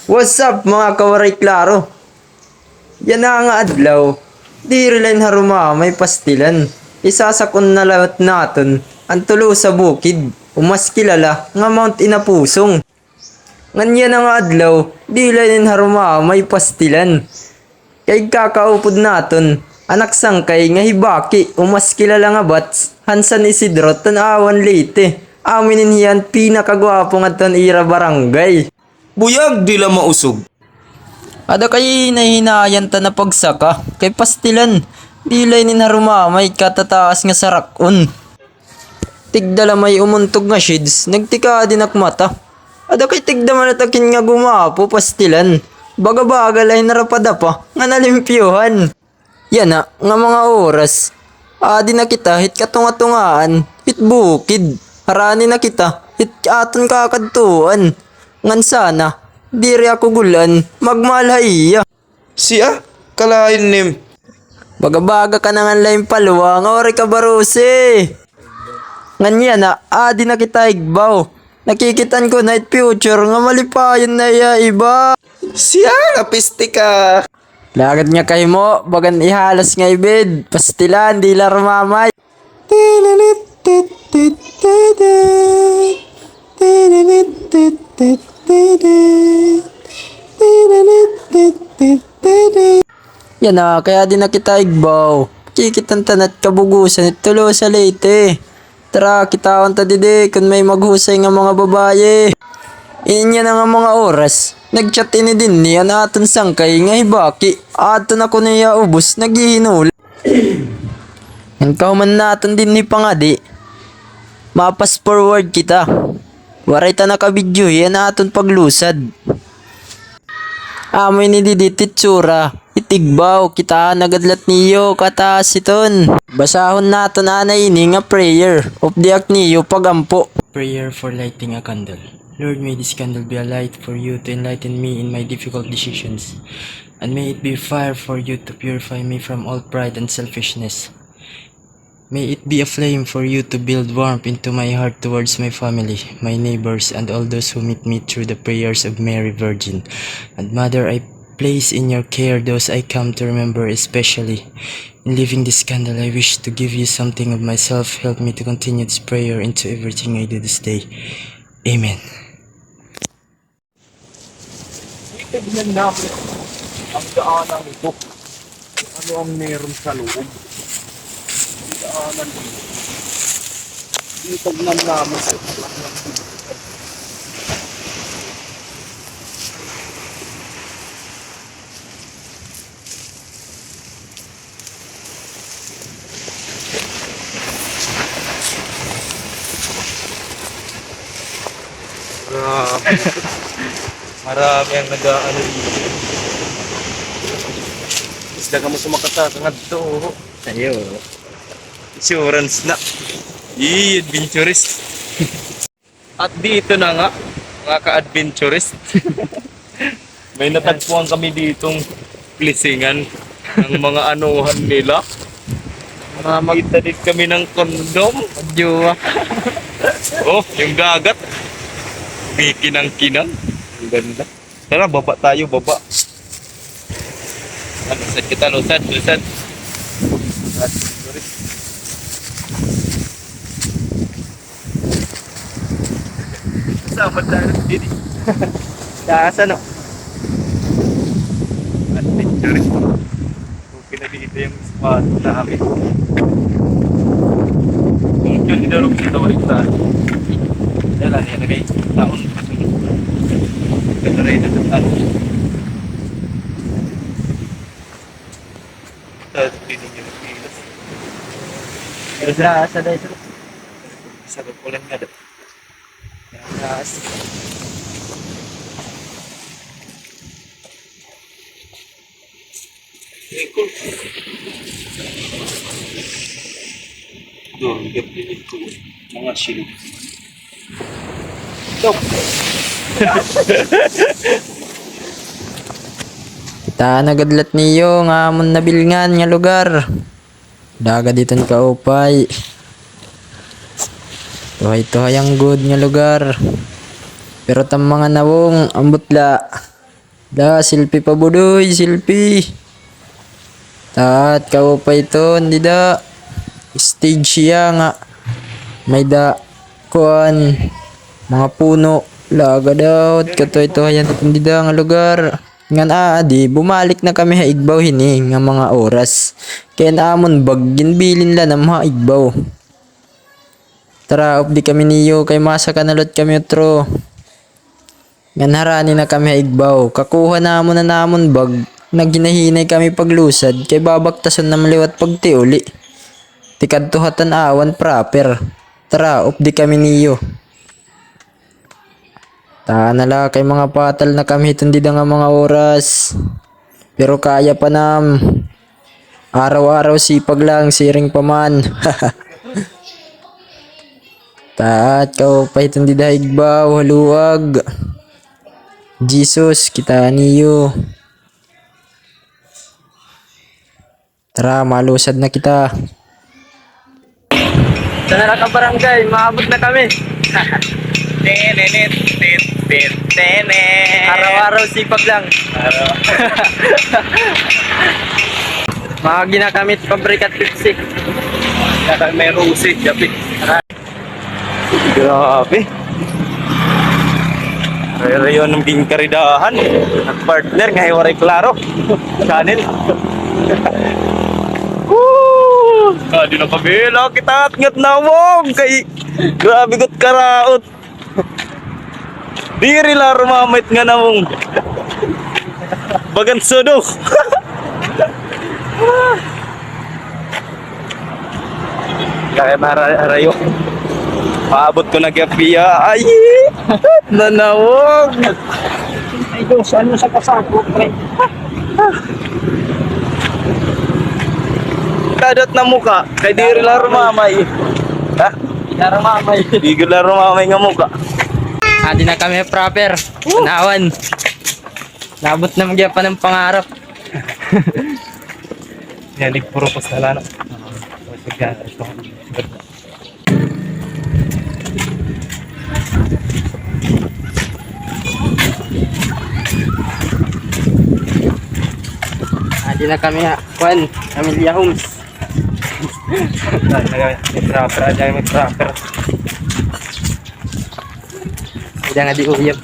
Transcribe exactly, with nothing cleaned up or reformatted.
What's up, mga kawaray klaro? Yana nga adlaw, diri la in Harumamay, pastilan. Isasak-on na liwat naton an Tolosa Bukid, o mas kilala nga Mount Inapusong. Ngan yana nga adlaw, diri la in Harumamay, pastilan. Kay kakaupod naton an ak sangkay nga hi Baki, o mas kilala nga Bats, han San Isidro, Tanauan, Leyte. Amo ini hiya an pinakagwapo ngadto han ira barangay. Buyag, di la mausog. Ada kay hinay-hinayan ta na pagsaka, kay pastilan, diri la ini in Harumamay, katataas nga sarak-on. Tigda la may umuntog nga shades, nagtikadi an ak mata. Ada kay tigda man it akin nga gumapo, pastilan. Baga-baga la hin arapadapa nga nalimpyuhan. Yana nga mga oras, adi na kita hit katunga-tungaan hit bukid. Harani na kita hit aton kakadtuan. Ngan sana, diri ako gul-an magmahal ha iya. Siya? Kalain nim. Baga-baga ka na ngan lain palwa nga waray ka barusi. Ngan yana, adi na kita igbaw. Nakikit-an ko na it future nga malipayon na iya iba. Siya, nga piste ka. Lagad nga kahimo, bagan ihalas nga ibid. Pastilan, diri la Harumamay. Yana, kay adi na kita igbaw. Kikit-an ta na it kabugusan hit Tolosa, Leyte. Tara, kitaon ta didi kon may maghusay nga mga babaye. Inya na nga mga oras, nag-chat ini dinhi an aton sangkay nga hi Baki. Adto na kuno hiya ubos naghihinula. An kahuman naton dinhi pangadi, ma-fast forward kita. Waray ta nakabidyohi an aton paglusad. Amo ini didi it itsura hit igbaw, kitaa na gad la it niyo kataas hiton. Basahon naton anay ini nga prayer of the Akniyo pag-ampo. Prayer for lighting a candle. Lord, may this candle be a light for you to enlighten me in my difficult decisions, and may it be fire for you to purify me from all pride and selfishness. May it be a flame for you to build warmth into my heart towards my family, my neighbors, and all those who meet me through the prayers of Mary Virgin. And Mother, I place in your care those I come to remember especially. In leaving this candle, I wish to give you something of myself. Help me to continue this prayer into everything I do this day. Amen. Titignan namin ang daanan nito. Kung ano ang meron sa loob. Ang daanan nito. Titignan namin sa loob. Grabe. Marami ang nag-aano dito. Isda ka mo sumakata sa ngadto, oh. Ayo. Insurance na. Ih, adventurous. At dito na nga, mga ka-adventurist, may natagpuan kami ditong blessingan ng mga anuhan nila. Mga mag- Kita din kami ng kondom. Magjowa. Oh, yung dagat. Kumikinang-kinang. Ang ganda. Tara, baba tayo, baba. Lusad kita, lusad, lusad. Lusad, sorry. Saan ba tayo dito? Taas, ano? Adventurous. Okay na dito yung spot namin. Kung yun, dinarog sa tawag sa. Dala niya na kay taon. Kataray na sa taon. Tapos, hindi niya nagpilas. Pero sa, sa dahil sa, sa kukulan nga daw. Sa, sa, Doon, gabi ko. Mga silog. Kita na gad la it niyo nga amon nabilngan nga lugar. Dagat iton kaupay. Tuhay-tuhay an gud nga lugar. Pero it am mga nawong, ambot la. Da, selfie pa, Budoy, selfie. Tat, kaupay iton dida. Stage hiya nga may-ada kuan, mga puno. Lagad out, katuhay-tuhayan iton dida nga lugar. Ngan adi, bumalik na kami ha igbaw hini nga mga oras. Kay an amon bag, ginbilin la nam ha igbaw. Tara, updi kami niyo, kay masaka na liwat kami utro. Ngan harani na kami ha igbaw. Kakuha namon an amon bag, naghinahinay kami paglusad, kay babaktason nam liwat pagtiuli. Tikadto ha tan-awan proper. Tara, updi kami niyo. Tana la, kay mga patal na kami hiton dida nga mga oras. Pero kaya pa nam. Araw-araw sipag lang, siring pa man. Tat, kaupay iton dida ha igbaw, haluag. Jesus, kita niyo. Tara, malusad na kita. Tana la, kabarangay, maabot na kami. Tenenet, tet, tet, tenet. Araw-araw sipag lang. Araw. Maagi na kami pabrika Pepsi. Kaya may rusi, yapi. Grabe. Rayo-rayo nam ginkaridahan. Nagpartner nga waray klaro. Channel. Woo! Adi na kami, lakit at ngat nawag kay grabe gat karaot. Diri la rumamay it nga namong bagan sudo. Kaya na ra-, rayo. Paabot ko na kay Pia. Ay! Nanawag! Ay, Diyos, ano sa kasako, pre? Kadot na muka, kay diri la rumamay. Ha? Diri la rumamay. Diri la rumamay nga muka. Adi na kami proper. Tanawan. Naabot na man gihapon an pangarap. Yan, nagpurupos na la, no? Adi na kami ha kuan, Pamilya Homes. May trapper, adi may trapper. Adi nga di uyab.